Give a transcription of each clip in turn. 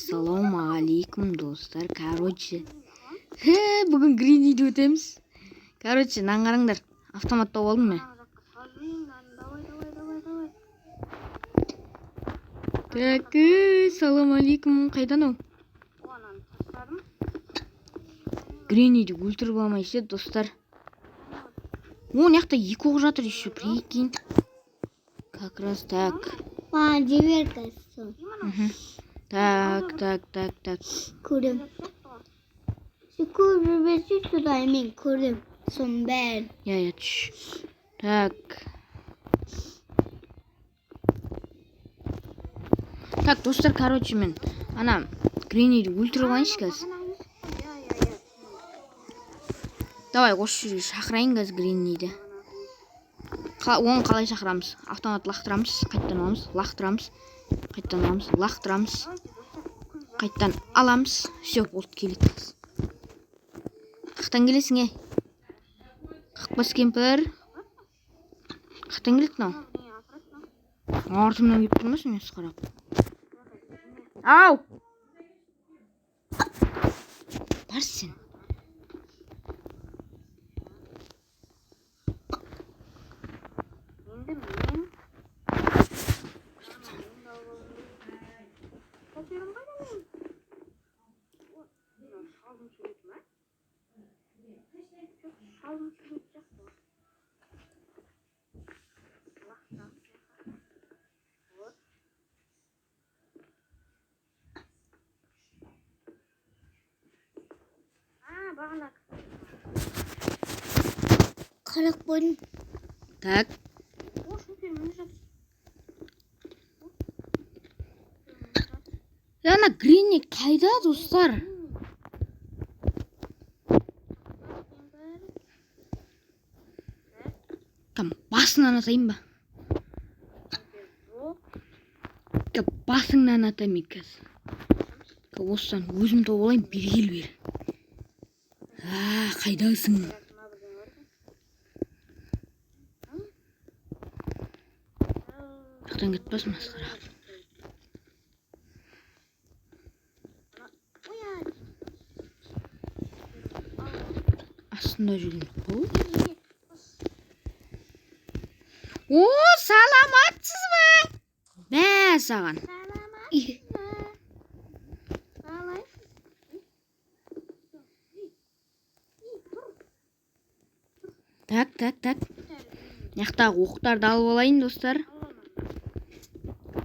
Ассалаумағалейкум, достар. Короче, бүгін Гренниді өтеміз. Короче, мынаны қараңдар. Автомат тауып алдым мен. Давай, давай, давай, давай. Так, салам алейкум. Қайдан ау? О, ананы тастадым. Гренниді өлтіріп алмай ше, достар. О, мына жақта екі оқ жатыр еще, прикинь. Как раз так. Маған жібер қазір. Мгм. Так, так, так, так. Көрем. Сен көріп жіберсең, содан мен көрем. Соның бәрін. Иә, иә, түш. Так. Так, достар, короче, мен ана Гренниді өлтіріп алайыншы қазір. Иә, иә, иә. Давай, осы жерге шақырайын қазір Гренниді. Оны қалай шақырамыз? Автомат лақтырамыз, қайтадан аламыз, лақтырамыз, қайтадан аламыз, лақтырамыз, қайтадан аламыз. Все, болды, келеді қазір. Қаяқтан келесің, ей? Қақпас кемпір. Қаяқтан келеді мынау? Артымнан келіп тұр ма сен қарап? Ау! Бар сен. Енді мен Пәтерім қайда менің? О, мынау шалдың суреті ма? Жоқ, шалдың суреті сияқты ғой. Лақтырамыз. Вот. А, бағана Қарап қойдым. Так, О, шопер міне жатыр. ана Гренни қайда, достар? Там басыңнан атайын ба? Жоқ. Ка, басыңнан атайын мен қазір. Ка, осыдан өзім тауып алайын, бері кел бері. А, қайдасың? Мына бірдеңе бар екен. Жақтан кетпесін, масқара. Оя. Астында жүрген жоқ қой. О, саламатсыз ба? Мә саған. Саламатсыз ба? Қалайсыз? Так, так, так. Мына жақтағы оқтарды алып алайын, достар.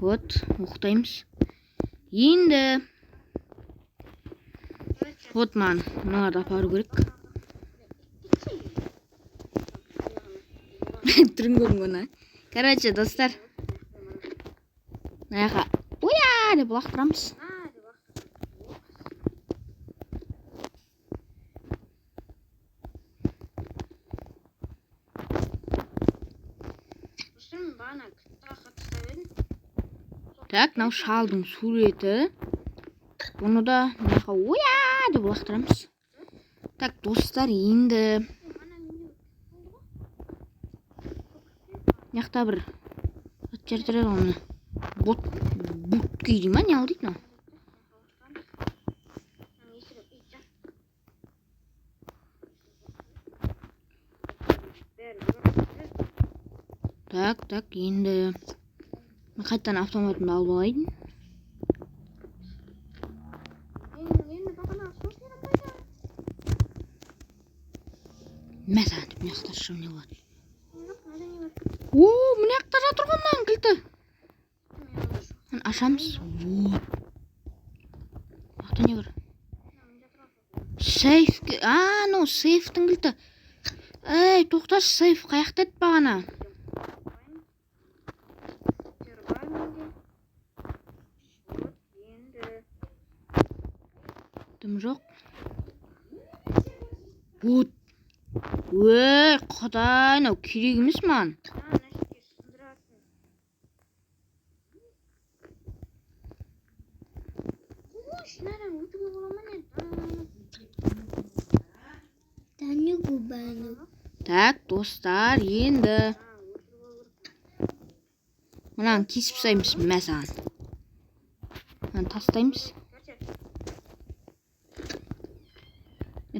Вот, оқтаймыз. Енді вот маған мыналарды апару керек. Түрін көрдің ғой, ана. Короче, достар. Мына жаққа оя деп лақтырамыз. А, деп лақтырдым. Достар, мен бағана кітапқа тастап едім. Так, мынау шалдың суреті. Бұны да мына жаққа оя деп лақтырамыз. Так, достар, енді мына жақта бір зат жер тұр еді ғой, міне. Бот, буткей дей ма, не ал дейді мынау? Так, так, енді мен қайтадан автоматымды алып алайын. Енді бағана шоферім қайда? Мә саған деп мына жақта ашсам не болады? Жоқ, мынада не бар? О, мына жақта жатыр ғой мынаның кілті. Мен онда шофер. Мына ашамыз. Вот. Мына жақта не бар? Сейф. А, ну, сейфтің кілті. Ей, тоқташы, сейф қаяқта еді бағана? Шофер бар менде. Вот, енді. Дым жоқ. Вот. Ой, құдай, мынау керек емес маған. А, мына жерге сындыратын. Ой, мынадан өтуге бола ма не? Тани губаны. Так, достар, енді мынаны кесіп тастаймыз, мә саған. Мынаны тастаймыз. Короче,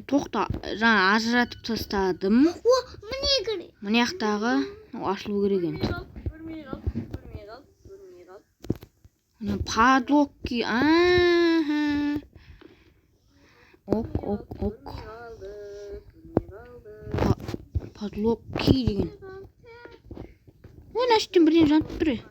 Тоқты жаңа ажыратып тастадым. О, міне кір. Мына жақтағы ашылу керек енді. Көрмей қалды, көрмей қалды, көрмей қалды. Мына подлогки. Аха. Ок, ок, ок. Көрмей қалды, көрмей қалды. Подлогки деген. Ой, мына іштен бірдеңе жанып тұр. Е.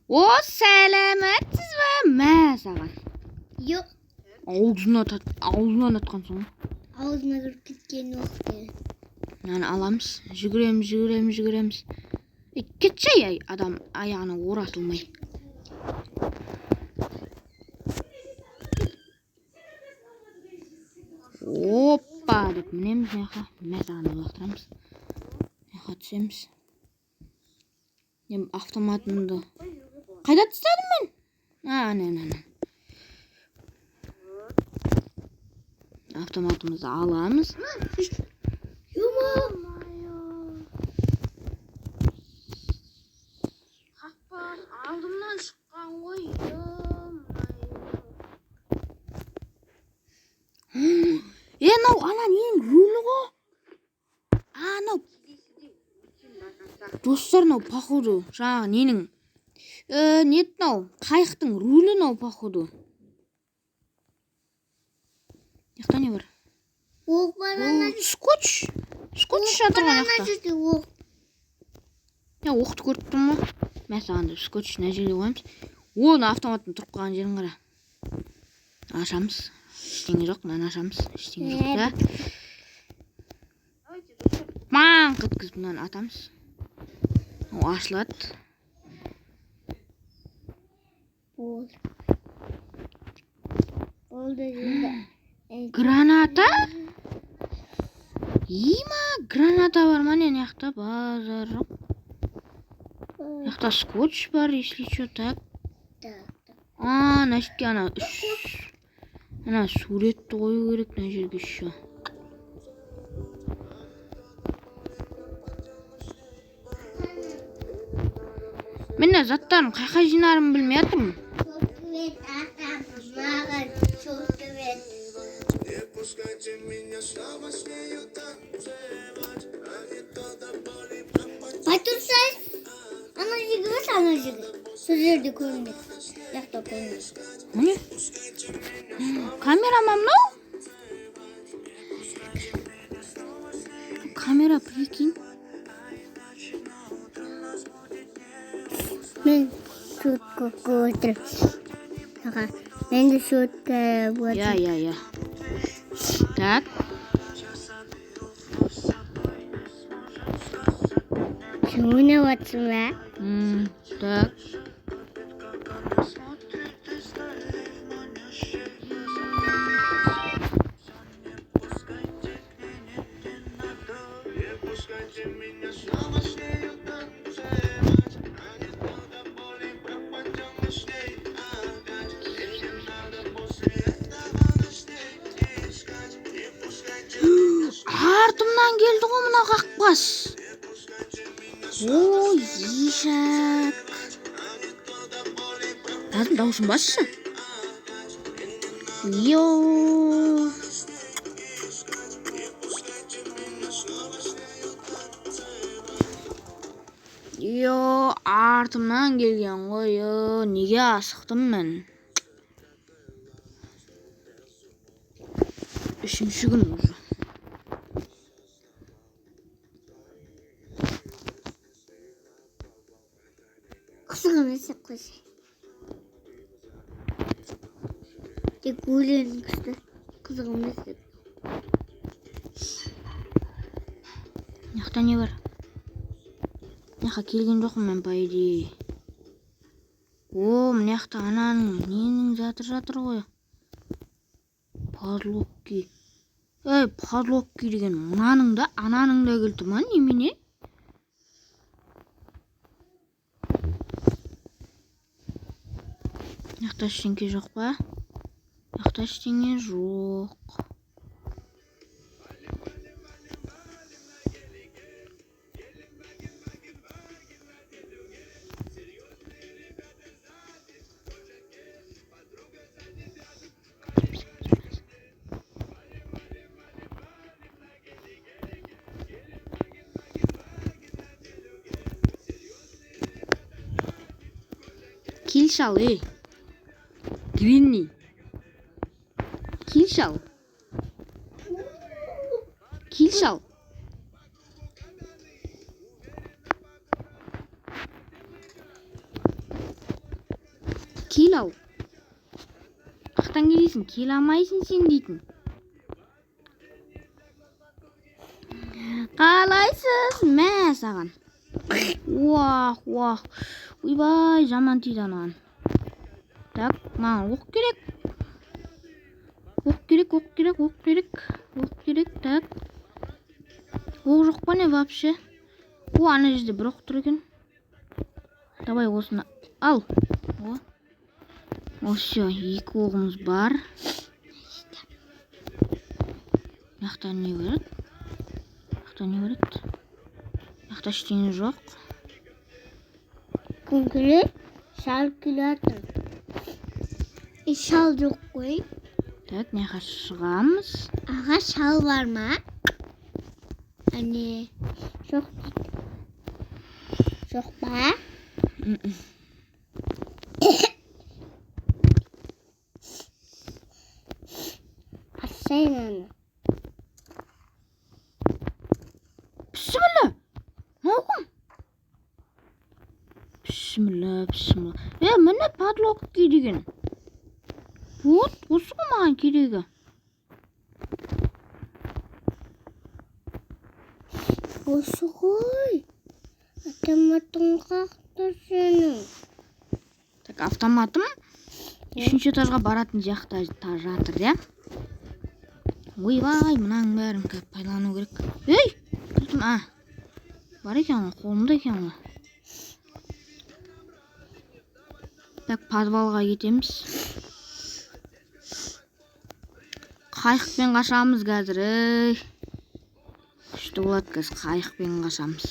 О, сәлеметсіз бе? Мә саған. Жоқ, Аузынан атқансың ғой. аузына кіріп кеткен оқ деген. Мынаны аламыз. Жүгіреміз, жүгіреміз, жүгіреміз. Ей, кетші ай, адам аяғына оратылмай. Опа деп мінеміз мына жаққа. Мә саған деп лақтырамыз. Мына жаққа түсеміз. Мен автоматымды қайда тастадым мен? А, ана, ана, ана. Автоматымызды аламыз. Қақпан алдымнан шыққан ғой, ё-моё. Е, мынау ана ненің рулі ғой? Анау Кездесуде өткен до конца. Достар, мынау походу жаңағы ненің не еді мынау, қайықтың рулі мынау походу. Мына жақта не бар? Оқ бар ана. О, скотч, скотч жатыр Бар ғой мына ана жақта. жерде оқ. Е, оқты көріп тұрмын ғой. Мә саған деп скотч мына жерге қоямыз. О, мына автоматтың тұрып қалған жерін қара. Ашамыз, ештеңе жоқ. Мынаны ашамыз, ештеңе жоқ та. Давайте, достар, Маңқ еткізіп мынаны атамыз. О, ашылады. Болды. Болды енді. Граната? Има, граната бар ма не? Мына жақта базар жоқ. Мына жақта скотч бар, если что, так. Так, так. А, мына жерге ана үш ана суретті қою керек мына жерге еще. Мен мына заттарын қай жаққа жинарымды білмей жатырмын. Сурет атамыз маған сурет. Байтұрсай, ана жерге бас, ана жерге. Сол жерде көрінеді. Жақта көрінеді. Міне. Камера ма мынау? Камера, прикинь. Мен суретке көріп. Аға, мен де суретке Иә, иә, иә. Так. Сен ойнап жатсың ба? Так. Артымнан келді ғой мына қақпас. Ой, ешак. Назым, дауысын басшы. Йо. Йо, артымнан келген ғой. Йо, неге асықтым мен? Үшінші күн уже. Қызық емес қойшы. Тек өлең күшті. Қызық емес. Мына жақта не бар? Мына жаққа келген жоқпын мен, по идее. О, мына жақта ананың ненің заты жатыр ғой. Подлогки. Ей, подлогки деген мынаның да, ананың да кілті ма, немене? Мына жақта ештеңке жоқ па? Мына жақта ештеңе жоқ. Келші ал, ей. Гренни. Келші ал. Келші ал. Кел ал. Қаяқтан келесің? Келе алмайсың сен дейтін. Қалайсыз? Мә саған. Уах, уах. Ойбай, жаман тиді анаған. Так, маған оқ керек. Оқ керек, оқ керек, оқ керек. Оқ керек, так. Оқ жоқ па не вообще? О, ана жерде бір оқ тұр екен. Давай осыны ал. О. О, все, екі оғымыз бар. Мына жақта не бар еді? Мына жақта не бар еді? Мына жақта ештеңе жоқ. Кім келеді? Шал келеді. И шал жоқ қой. Так, мына жаққа шығамыз. Аға, шал бар ма? Әне, жоқ дейді. Жоқ па? М-м. Ашайын аны. Бісміллә. Мынау кім? Бісміллә, бісміллә. Е, міне подлодки деген. Вот, осы ғой маған керегі. Осы ғой. Автоматың қақты сенің. Так, автоматым үшінші этажға баратын жақта жатыр, иә? Ойбай, мынаның бәрін қазір пайдалану керек. Ей, кілтім, а. Бар екен ғой, қолымда екен ғой. Так, подвалға кетеміз. Қайықпен қашамыз қазір, ей. Күшті болады қазір, қайықпен қашамыз.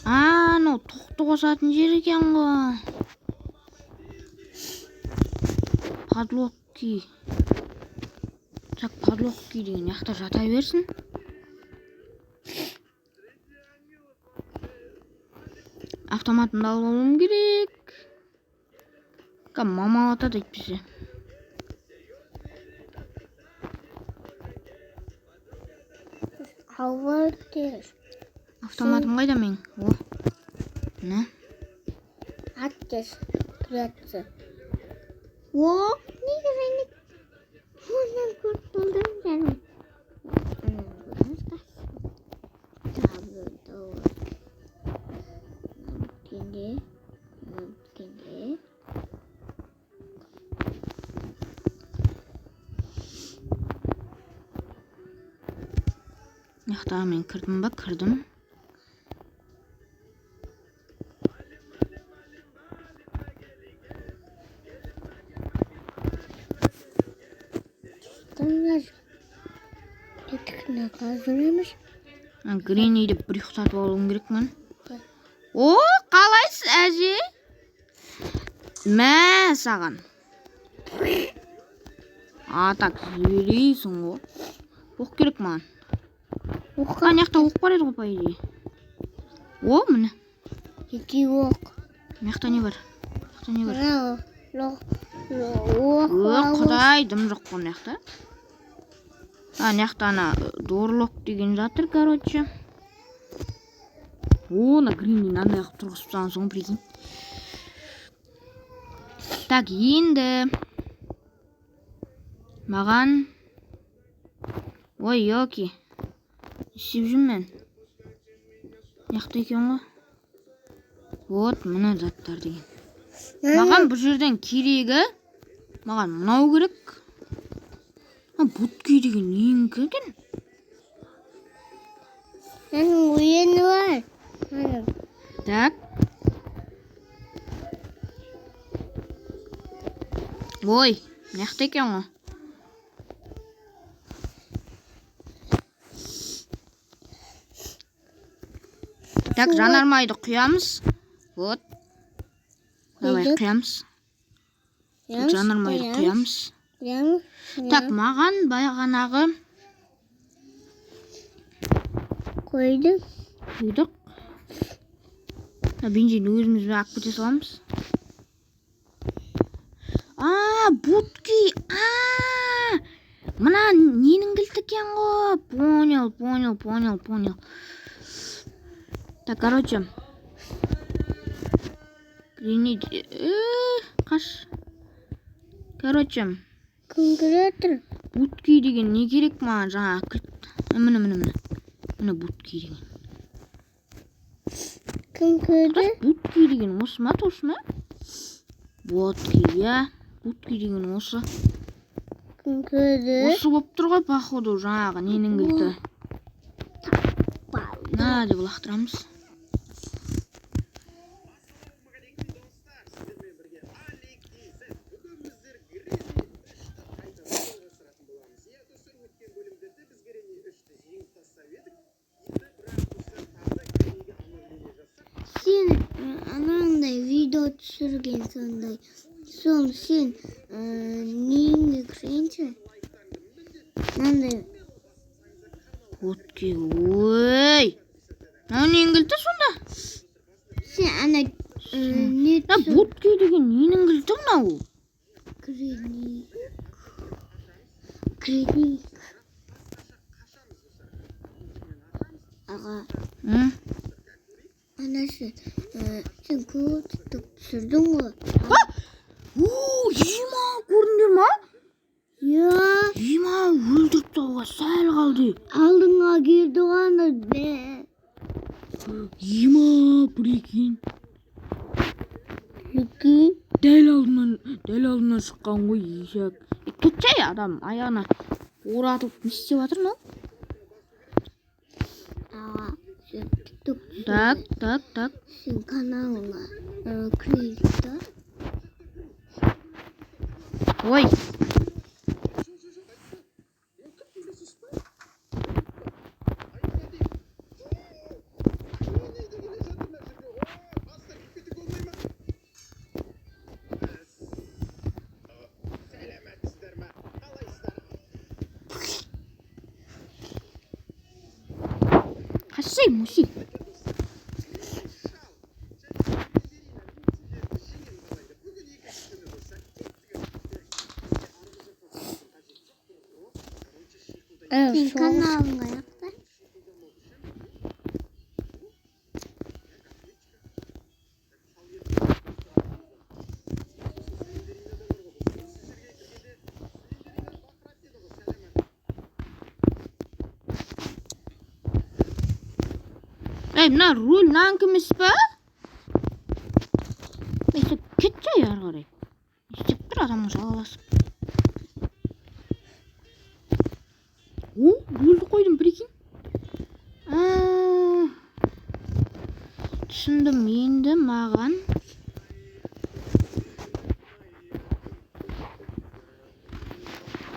А, анау тоқты қосатын жер екен ғой. Подлодки. Так, подлодки деген жақта жата берсін. Автоматымды алып алуым керек. Ка мамалатады әйтпесе. Ауыр тез. Автоматым қайда менің? О. Міне. Ат тез. Прятаться. О, неге мені онан көріп болдым жаным. Ананы көреміз қазір. Тағы мынаны біткенде, мынаны біткенде. Мына жақта мен кірдім ба? Кірдім. Тыңдар. Кеттік, мына қазір. Гренниді бір ұйықтатып алуым керек мен. О, қалайсыз, әже? Мә саған. А, так, жіберейсің ғой. Оқ керек маған. Оқ. Ана жақта оқ бар еді ғой, по идее. О, міне. Екі оқ. Мына жақта не бар? Мына жақта не бар? Мына оқ. Оқ. О, құдай, дым жоқ қой мына жақта. А, мына жақта ана дорлок деген жатыр, короче. О, мына Гренни мынандай қылып тұрғызып тастаған соң, прикинь. Так, енді маған, ой, ёлки. Не істеп жүрмін мен? Мына жақта екен ғой. Вот, мына заттар деген. Маған бұл жерден керегі, маған мынау керек. А, будки деген ненікі екен? Аның ойыны бар. Аның. Так. Ой, мына жақта екен ғой. Так, жанармайды құямыз. Вот. Давай Құйдық. құямыз. Жанармайды құямыз. Құямыз. Так, маған бағанағы Қойдық. Құйдық. Бензин өзімізбен алып кете саламыз. А, будки. А, мына ненің кілті екен ғой. Понял, понял, понял, понял. Так, короче. Гренни, қаш. Короче, Кім кіре? Будки деген не керек маған жаңа кілт. Міне, міне, міне. Міне будки деген. Кім кірді? Будки деген осы ма, точно? Будки, иә. Будки деген осы. Кім кірді? Осы болып тұр ғой, походу, жаңағы ненің кілті. На деп лақтырамыз. Ассалаумағалейкум, достар! Сіздермен бірге Алик KZ. Бүгін біздер Гренни 3-ті қайтадан жалғастыратын боламыз. Иә, достар, өткен бөлімдерде біз Гренни 3-ті жеңіп тастап едік. Енді бірақ, достар, тағы да Гренниге обновление жасап, Сен анандай видео түсірген сондай. Сон сен неңе кірсеңші? Мынандай. Будки, ой. Мынау ненің кілті сонда? Сен ана не Мына түсір? будки деген ненің кілті мынау? Гренни. Гренни. Аға, М? анасы, сен көп тикток түсірдің ғой. У, ема, көрдіңдер ма? Иә, Ема, өлтіріп тастауға сәл қалды. алдыңа келді ғой ана бе. Ема, прикинь. Прикинь. Дәл алдынан шыққан ғой ешек. Кетші, адам аяғына оратылып не істеп жатыр мынау? Аға, сен тикток Так, түсірдің. так, так. Сен каналыңа кірейік та. Ой, Жоқ, айтпа. Кім келесіз ба? Айтпа деймін. Гренни де келе жатыр мына жерде. О, астына кіріп кетуге болмай ма? Сәлеметсіздер ме? Қалайсыздар? Қашсай, муси. Шал және Слендерина. Мен сендерді жеңемін қалай деп. Бүгін екінші күні, достар. Кеттік. Бізге арғы жаққа барудың қажеті жоқ. О, короче, шиқылдай. Сен каналыңа аяқта. Шиқылдамау үшін сосын Слендерина да бар ғой. Осы жерге кіргенде Слендерина бақыратын еді ғой, сәлемет. Ей, мына руль мынанікі емес па? Ей, сен кетші ары қарай. Не істеп тұр адамның жалғасып? О, рульді қойдым, прикинь. А, түсіндім, енді маған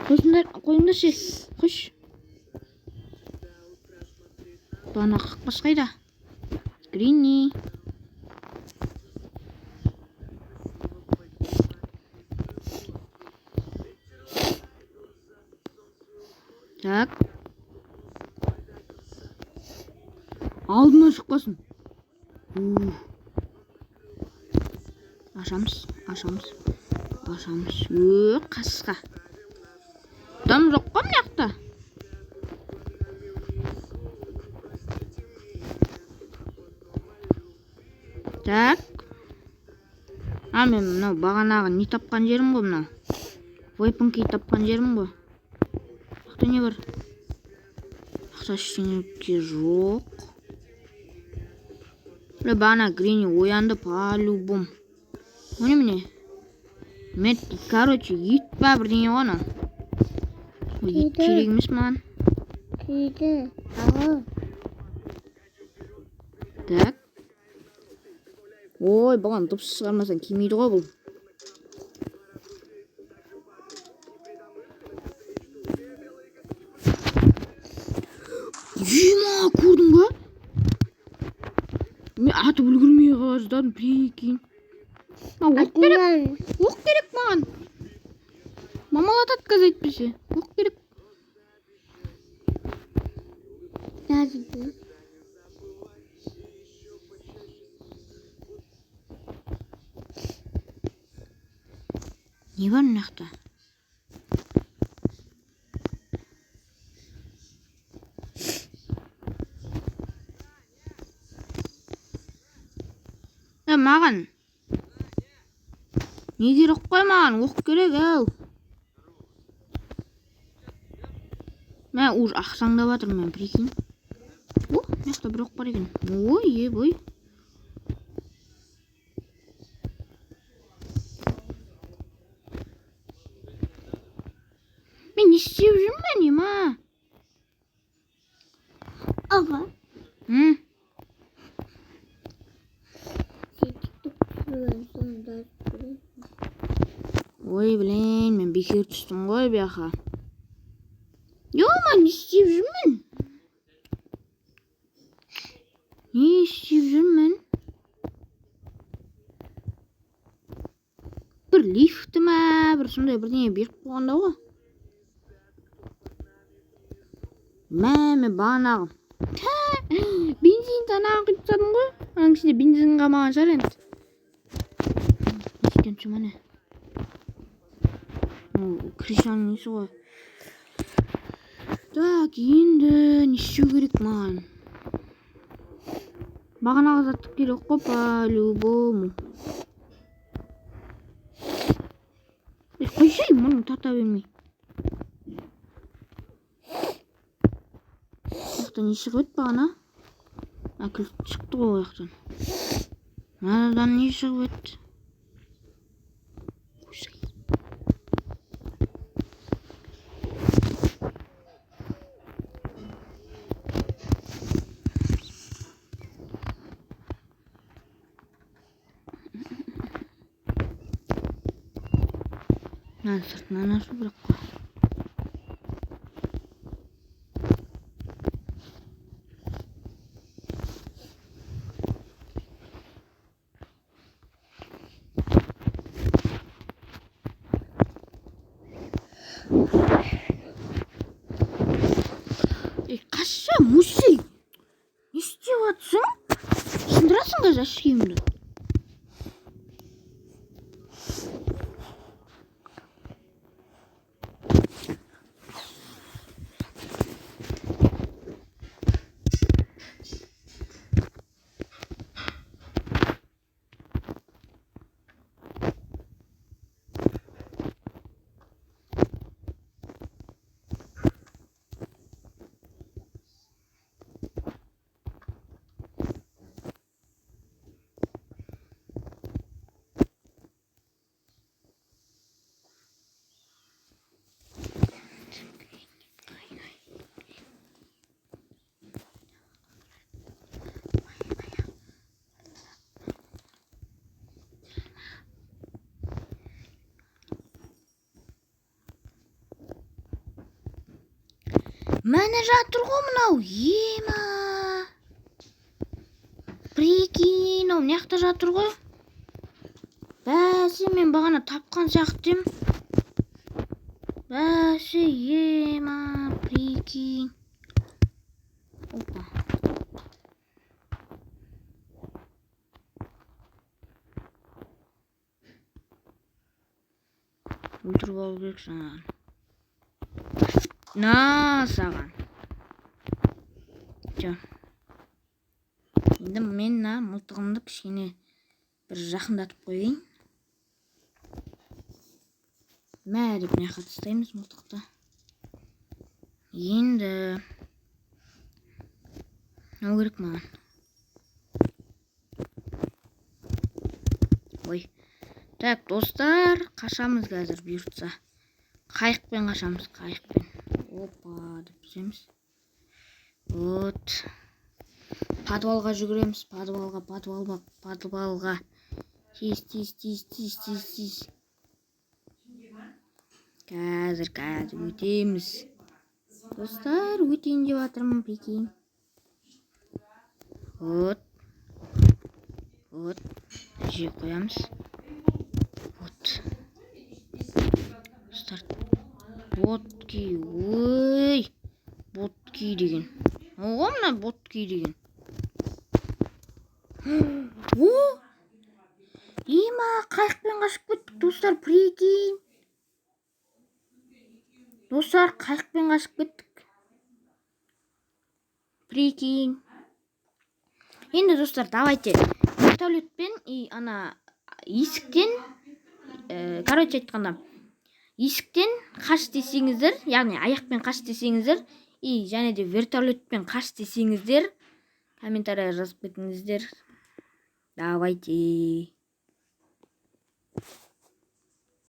қойсыңдар, қойыңдаршы, қойшы. Бағана қақпас қайда? Гренни. Так. Алдынан шықпасын. Ух. Ашамыз, ашамыз, ашамыз. Ө, қасқа. Дым жоқ қой мына жақта. Так. А, мен мынау бағанағы не тапқан жерім ғой мынау. Weapon key тапқан жерім ғой. Жақта не бар? Жақта ештеңе жоқ. Бля, бағана Гренни оянды по-любому. О, немене? Мет, короче, ит па бірдеңе ғой анау. Ой, ит Киді. керек емес маған. Киді. Аға. Так. Ой, бұған дыбыс шығармасаң келмейді ғой бұл. Ема, көрдің ба? Мен атып үлгермей қала жаздадым, прикинь. Мына оқ керек, Артынан оқ керек маған. Мамалатады қазір әйтпесе. Оқ керек. Жазды. Не бар мына жақта? Маған не керек қой, маған оқ керек ау. Мә, уже ақсаңдап жатырмын мен, прикинь. О, мына жақта бір оқ бар екен. Ой, ебой. Мен не істеп жүрмін, ема? Аға. М? Сен тикток түсірген соң да түсіресің. Ой, блин, мен бекер түстім ғой бұяққа. Ема, не істеп жүрмін? Не істеп жүрмін? Бір лифті ма, бір сондай бірдеңе беріп қойғанда ғой. Мә, мен бағанағы бензин анаған құйып тастадым ғой. Ананың ішінде бензин қалмаған шығар енді. Несіктен түсем ане? Крышаның несі ғой. Так, енді не істеу керек маған? Бағанағы затты керек қой по-любому. Қойсай, мұны тарта бермей. Бұл не шығып еді бағана? А, кілт шықты ғой ол жақтан. Мынадан не шығып еді? Қойсай. Мынаны сыртынан ашу керек қой. Ей, қаша, Мусей? Не істеп жатсың? Сындырасың қазір әшкейімді. Міне жатыр ғой мынау, ема. Прикинь, ол мына жақта жатыр ғой. Бәсе, мен бағана тапқан сияқты едім. Бәсе, ема, прикинь. Опа. Өлтіріп алу керек жаңағыны. На саған. Всё. Енді мен мына мылтығымды кішкене бір жақындатып қояйын. Мә деп мына жаққа тастаймыз мылтықты. Енді мынау керек маған. Ой. Так, достар, қашамыз қазір бұйыртса. Қайықпен қашамыз, қайықпен. Опа, деп түсеміз. Вот. Подвалға жүгіреміз, подвалға, подвалға, подвалға. Тез, тез, тез, тез, тез, тез. Қазір, қазір өтеміз. Достар, өтейін деп жатырмын, прикинь. Вот. Вот. Жеп қоямыз. Вот. Старт. Ботки, ой. Ботки деген. О, мына ботки деген. О! Има, қайықпен қашып кеттік, достар, прикинь. Достар, қайықпен қашып кеттік, прикинь. Енді, достар, давайте вертолетпен и ана есіктен, короче айтқанда, есіктен қаш десеңіздер, яғни аяқпен қаш десеңіздер и және де вертолетпен қаш десеңіздер, комментарий жазып кетіңіздер. Давайте.